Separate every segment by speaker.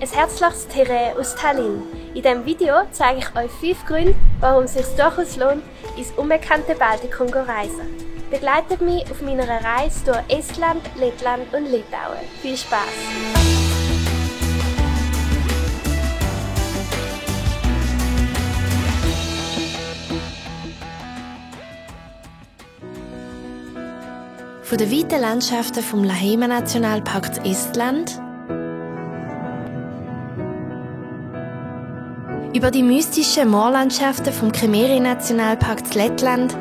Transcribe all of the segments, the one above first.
Speaker 1: Ein herzliches Terrain aus Tallinn. In diesem Video zeige ich euch 5 Gründe, warum es sich durchaus lohnt, ins unbekannte Baltikum zu reisen. Begleitet mich auf meiner Reise durch Estland, Lettland und Litauen. Viel Spaß! Von den weiten Landschaften vom Laheima-Nationalpark in Estland über die mystischen Moorlandschaften vom Kemeri-Nationalpark in Lettland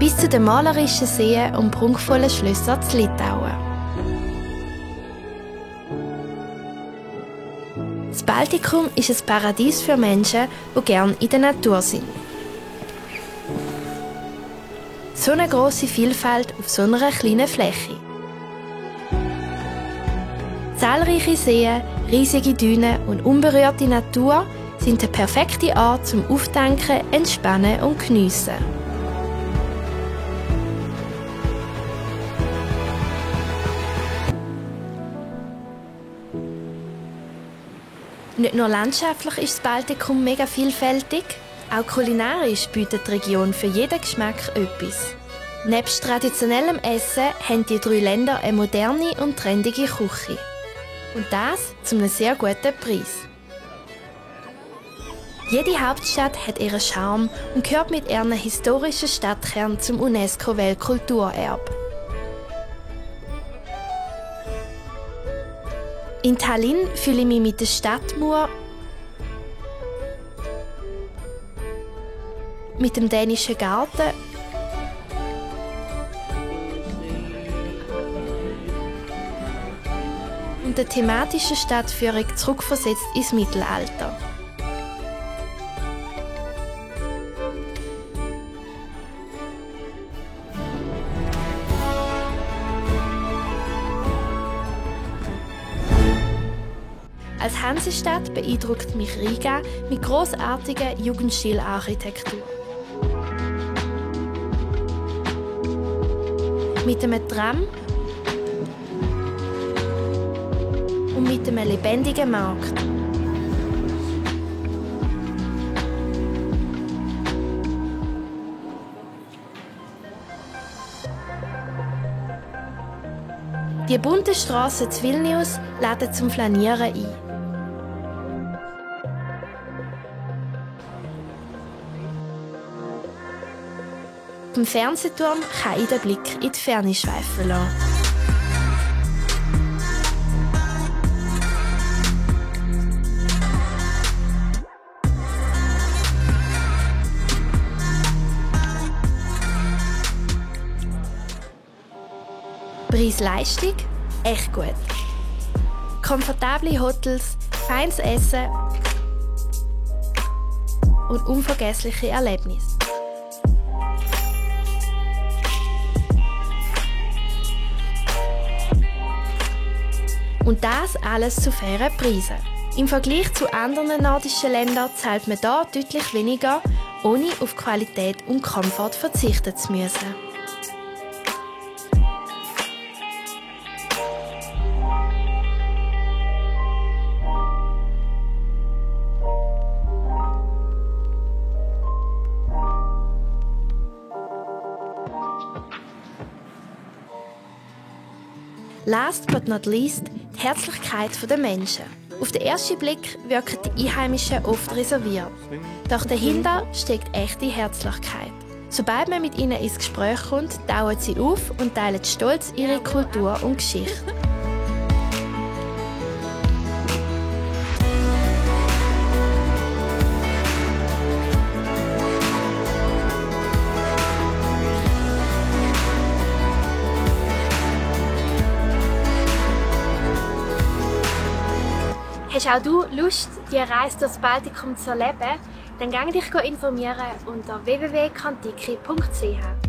Speaker 1: bis zu den malerischen Seen und prunkvollen Schlössern in Litauen. Das Baltikum ist ein Paradies für Menschen, die gerne in der Natur sind. So eine grosse Vielfalt auf so einer kleinen Fläche. Zahlreiche Seen, riesige Dünen und unberührte Natur sind der perfekte Ort zum Auftanken, Entspannen und Geniessen. Nicht nur landschaftlich ist das Baltikum mega vielfältig, auch kulinarisch bietet die Region für jeden Geschmack etwas. Nebst traditionellem Essen haben die 3 Länder eine moderne und trendige Küche. Und das zu einem sehr guten Preis. Jede Hauptstadt hat ihren Charme und gehört mit ihren historischen Stadtkernen zum UNESCO-Weltkulturerbe. In Tallinn fühle ich mich mit der Stadtmauer, mit dem dänischen Garten und der thematischen Stadtführung zurückversetzt ins Mittelalter. Als Hansestadt beeindruckt mich Riga mit grossartiger Jugendstilarchitektur. Mit einem Tram und mit einem lebendigen Markt. Die bunten Strassen zu Vilnius laden zum Flanieren ein. Im Fernsehturm kann ich den Blick in die Ferne schweifen lassen. Preis-Leistung? Echt gut. Komfortable Hotels, feines Essen und unvergessliche Erlebnisse. Und das alles zu fairen Preisen. Im Vergleich zu anderen nordischen Ländern zahlt man hier deutlich weniger, ohne auf Qualität und Komfort verzichten zu müssen. Last but not least, die Herzlichkeit der Menschen. Auf den ersten Blick wirken die Einheimischen oft reserviert. Doch dahinter steckt echte Herzlichkeit. Sobald man mit ihnen ins Gespräch kommt, tauchen sie auf und teilen stolz ihre Kultur und Geschichte. Hast auch du Lust, die Reise durch das Baltikum zu erleben? Dann geh dich informieren unter www.contiki.ch.